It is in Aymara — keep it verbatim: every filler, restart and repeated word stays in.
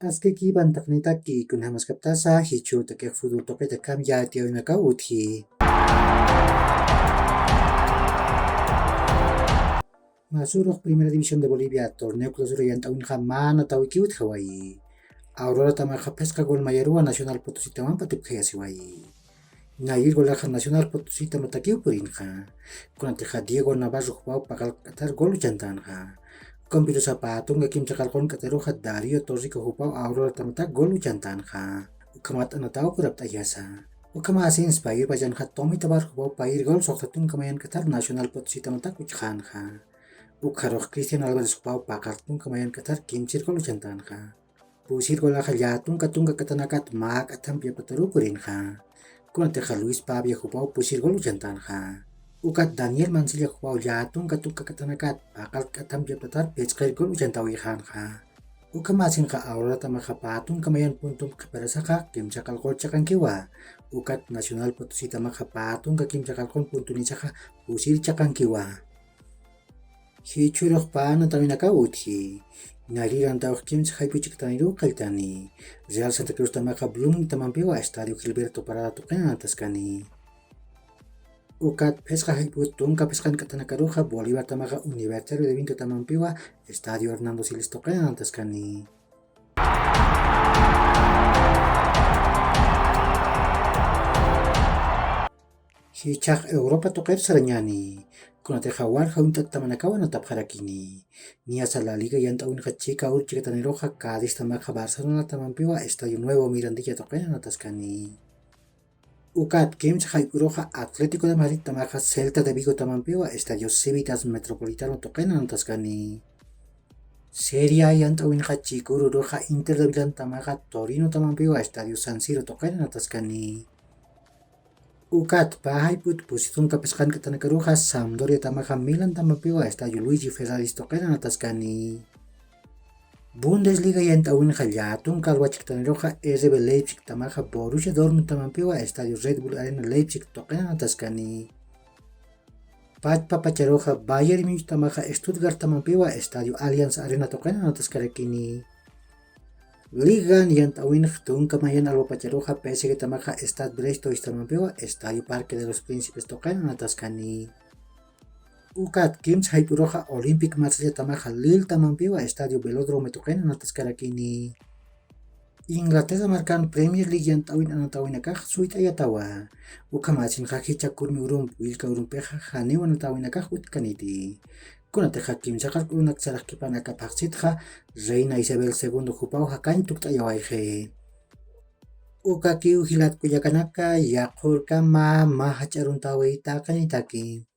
Askiki pantaqnitaki, kunjamaskaptasa jichhürtakix fútbol tuqitakamp yatiyäwinakaw utji. Mä sürux Primera División de Bolivia torneo clausura yant'äwinxa mä natawikiw utjawayi. Aurora tamaxa phisqa gol mayaruwa Nacional Potositamamp atipkhayasiwayi. Nayïr golaxa Nacional Potositamatakiw purinxa. Kunatixa Diego Navarro jupaw paqallk'atar gol uchantänxa. Ukampirusa pä tunka kimsa qallqun k'ataruxa Darío Torrico jupaw Aurora tamatak gol uchantänxa. Ukhamat anataw kurapt'ayasa. Ukhamäsins payïr pachanxa Tommy Tabar jupaw payïr gol suxta tunka mayan k'atar Nacional Potositamatak uchxänxa. Ukxarux Cristian Álvarez jupaw paqallq tunka mayan k'atar kimsir gol uchantänxa. Pusir golaxa llätunka tunka k'atanakat mä k'athamp yaptataruw purinxa. Kunatixa Luis Pavia jupaw pusir gol uchantänxa. Ukat Daniel Mancilla jupaw llätunka tunka k'atanakat paqallq k'athamp yaptatar phisqir gol uchantawayxänxa. Ukhamäsinxa Aurora tamaxa pä tunka mayan puntump qhiparasaxa kimsa qallqur chaqankiwa. Ukat Nacional Potositamaxa pä tunka kimsa qallqun puntunïsaxa pusir chaqankiwa. Jichhürux pä natawinakaw utji. Nayrir antawix kimsa jayp'u chikataniruw qalltani. Real Santa Cruz tamaxa Blooming tamampiwa Estadio Gilberto Parada tuqina nataskani. Ukat phisqa jayp'u tunka phisqan k'atanakaruxa Bolívar tamaxa Universitario de Vinto tamampiwa Estadio Hernando Siles tuqina nataskani. Jichhax Europa tuqir sarañäni. Kunatixa walja uñt'attamanakawa natapxarakini. Niyasa La Liga yant'äwinxa chika ur chikataniruxa Cádiz tamaxa Barcelona tamampiwa Estadio Nuevo Mirandilla tuqina nataskani. Ukat kimsa jayp'uruxa Atlético de Madrid tamaxa Celta de Vigo tamampiwa Estadio Civitas Metropolitano tuqina nataskani. Serie A yant'äwinxa chikururuxa Inter de Milán tamaxa Torino tamampiwa Estadio San Siro tuqina nataskani. Ukat pä jayp'ut pusi tunka phisqan k'atanakaruxa Sampdoria tamaxa Milan tamampiwa Estadio Luigi Ferraris tuqina nataskani. Bundesliga yant'äwinxa llätunka alwa chikataniruxa R B Leipzig tamaxa Borussia Dortmund tamampiwa Estadio Red Bull Arena Leipzig tuqina nataskani. Pachpa pacharuxa Bayern Múnich tamaxa Stuttgart tamampiwa Estadio Allianz Arena tuqina nataskarakini. Ligan yant'äwinx tunka mayan alwa pacharuxa P S G tamaxa Stade Brestois tamampiwa Estadio Parque de los Príncipes tuqina nataskani. Ukat kimsa jayp'uruxa Olympique Marsella tamaxa Lille tamampiwa Estadio Velódromo tuqina nataskarakini. Inglaterra markan Premier League yant'äwin anatawinakax suyt'ayatawa. Ukhamäsinxa jichha kurmi urump, willka urumpixa janiw anatawinakax utjkaniti. Kunatixa kimsa qallq'urunak saraqkipan aka phaxsitxa Reina Isabel segundo jupaw jakañ tukt'ayawayxi. Ukakiw jilat kullakanaka, yaqhürkama mä jach'a aruntäwi taqinitaki.